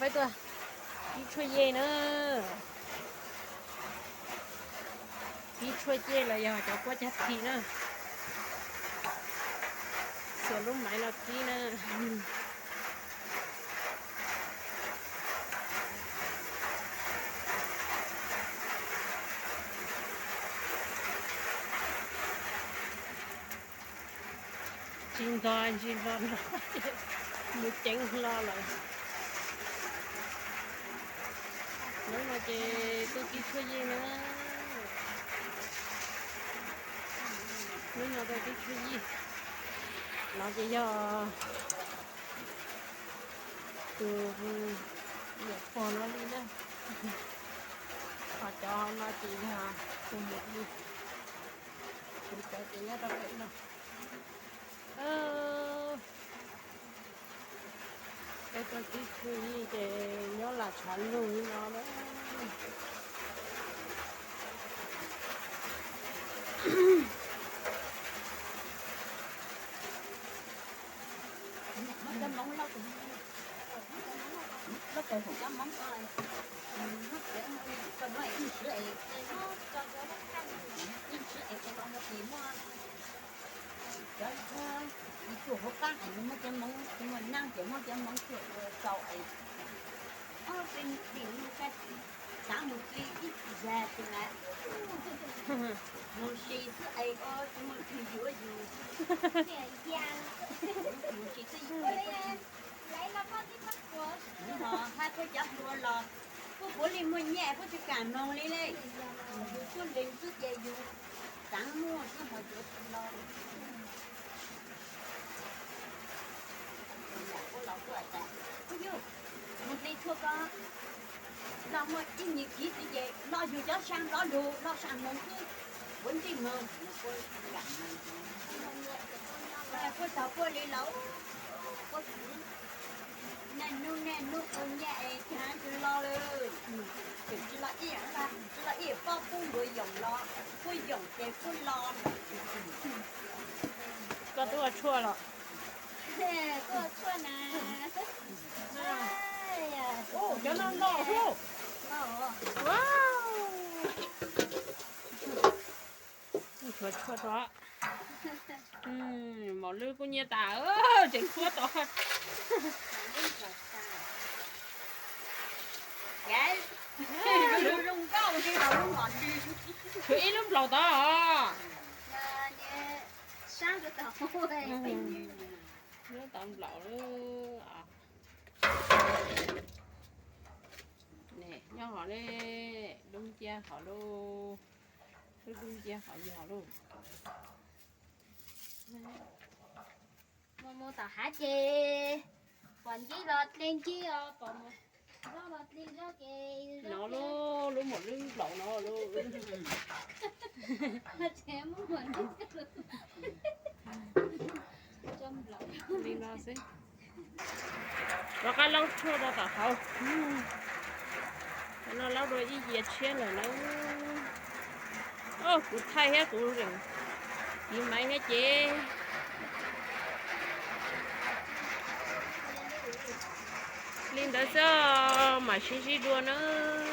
Tuaj kib tshuaj yej na. Kib tshuaj yej los yog cov kuab cag thim na. Xuas lub maiv no kib na. Tsis ntog ntsis nrog nrog, mus ceev hlo lawm. Hnub no ces tuaj kib tshuaj yij na. Hnub no tuaj kib tshuaj yij. No ces yog tus niam pog no li na. Ho cov no ces yog tus niam li. Kuv cov ces nyob rau pem no. Peb tuaj kib tshuaj yij ces nyob lam tshav ntuj li no na. Cov tsuag, ib tug hauv qab es muaj cov hmoov, muaj naj ces muaj cov hmoov tsuag ua tau es, ob peb hnub plig, xav mus plig ib zag tsis lawm. Mus sis xwb es ua tsis muaj twg yuav yus. Mus sis xwb yus. Hab puab cov hluas los puab puav leej muaj nyiaj puab tsis kam moog li le. Yus tuab leeg xwb ces yus xaav muaj xwb mas yuav tsis los. Puab los puab tas, puab yug, mus plig tshuaj ko, los muaj ib nyuag kiv txiv ces los yus cov saa nrov lug los saa moog xwb, puab ntsej muag, puab kam moog. Puab tog puab li los, puab niaj hnub niaj hnub ua nyiaj es tsis los lawm. Tseem tsis los ib, tsis los ib pob kub nkaus yoom los, puab yoom ces puab los. Koj twb ua tshuaj los? Koj ua tshuaj na. Cov no no hlub. Tshuav tshuaj rau. Maum lwb kuj nyiaj tas, tseem tshuab tod. Tshuav ib lub nplaum tod. Lub tod nplaum. Nyob hov ne, dub nciab hov lauj. Dub nciab hov yog lauj. Mus mus tom hav ces pom ncib los dle ncib os, pom zaub los dle zaub ces no lauj, lub maum lwb nplaum no lauj. Li no xwb. Rov qab laub tshuaj rau tom hauv. Cov no laub dua ib yias tshiab lawm na. Kuv thaij thiab kuv zeem tiv maiv thiab ces li ntawd xwb, mam sib ntsib dua nawb.